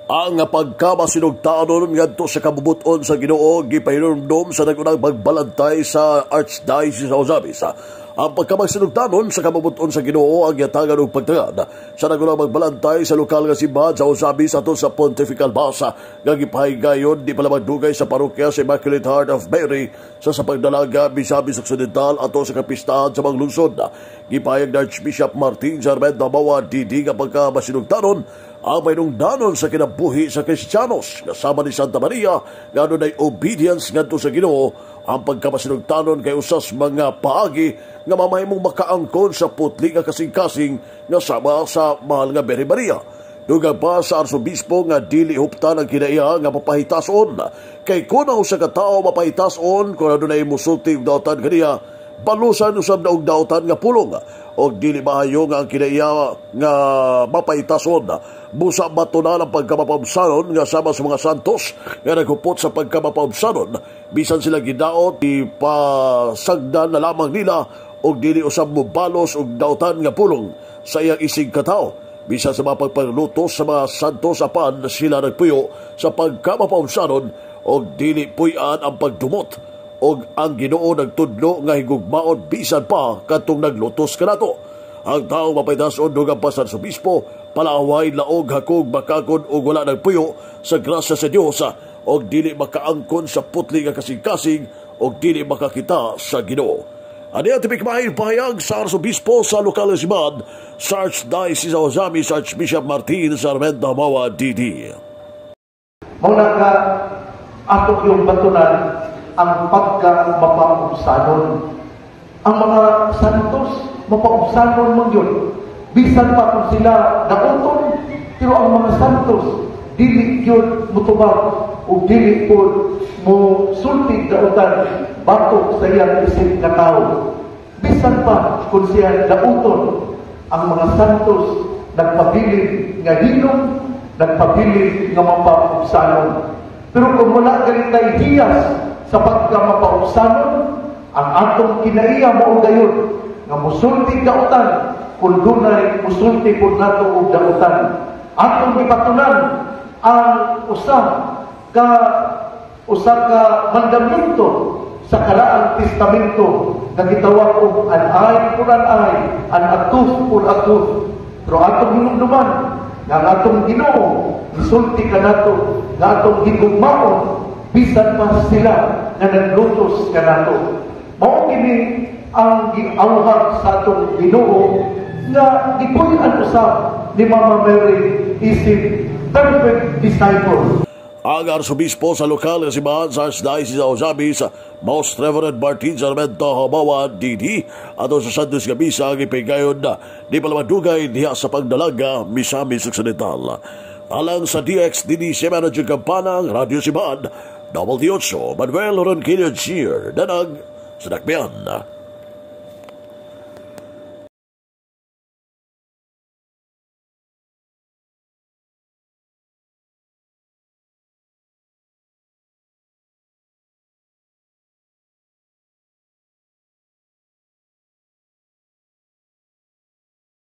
Ang pagkamasinugtanon ngadto sa kabubuton sa Ginoo gipahinumdom sa nag-unang pagbalantay sa Archdiocese sa Ozamiz. Ang pagkamasinugtanon sa kabubuton sa Ginoo ang giatagan og pagtagad sa nag-unang magbalantay sa lokal nga simbahan sa Ozamiz ato sa Pontifical Mass nga gipahigayon di pa dugay sa parokya sa Immaculate Heart of Mary sa Pagdalaga, Misamis Occidental ato sa kapistahan sa Manglungsod. Gipahayag ni Archbishop Martin Sarmenta Mawa DD nga pagkamasinugtanon ang mainungdanon sa kinabuhi sa Kristiyanos kasama ni Santa Maria nga adunay obedience ngadto sa Ginoo. Ang pagkamasinugtanon kay usas mga paagi nga mamahimong makaangkon sa putli nga kasing-kasing nga sama sa mahal nga Mary Maria. Dugang pa sa arsobispo nga dili huptan ang kinaiya nga mapahitason kay kun ang usa ka tawo mapahitason, kung adunay musulti og dautan kaniya, balusan usab na og dautan nga pulong, og dili maayo nga ang kinaiya nga mapahitason busa matunan ang pagkamapaubsanon nga sama sa mga santos nga naghupot sa pagkamapaubsanon, bisan sila gidaot, ipasagdan na lamang nila og dili usab mobalos og dautan nga pulong sa iyang isig katao bisan sa mga pagpanglutos sa mga santos, apan sila nagpuyo sa pagkamapaubsanon og dili puy-an ang pagdumot, og ang Ginoo nagtudlo nga higugmaon bisan pa kadtong naglutos kanato. Ang tao mapahitason, dugang pa sa arsobispo, palaaway, laog, hakog, bakakon ug wala nagpuyo sa grasya sa Dios og dili makaangkon sa putli nga kasing-kasing og dili makakita sa Ginoo. Ani ang tipik pahayag sa arsobispo sa lokal na simbahan sa Archdiocese of Ozamiz, Archbishop Martin Sarmenta Mawa DD. Mao na ka ato yung batunan ang pagka mapaubsanon. Ang mga santos, mapaubsanon man yun. Bisan pa kung sila nauton, pero ang mga santos, dili yun mutubag o dili po mo sulti dautan batok sa iyang isip nga tao. Bisan pa kung siya dauton, ang mga santos nagpabilin nga hilom, nagpabilin nga mapaubsanon. Pero kung wala galit tay hiyas sa pagka mapaubsanon, ang atong kinaiya mao gayon nga musulti dautan kung dunay musulti pud nato og dautan. Atong gipatunan ang usa ka mandamiento sa Kalaang Testamento nga gitawag og an eye for an eye, and a tooth for a tooth. Pero atong hinumduman nga ang atong Ginoo gisulti kanato nga atong higugmaon bisan pa sila nga naglutos kanato. Mao kini ang giawhag sa atong Ginoo nga gipuy-an usab ni Mama Mary isip perfect disciple. Ang arsobispo sa lokal nga simbahan sa Archdiocese sa Ozamiz, Most Reverend Martin Sarmento Hamawa DD, ato sa Santos nga Misa ang ipigayon na di palamadugay diha sa Pagdalaga, Misamis Occidental. Alang sa DXDD Manager Kampana, Radyo Simbahan, Double D 8, Manuel Ronquillo Jr., Danag, sa Dakbayan.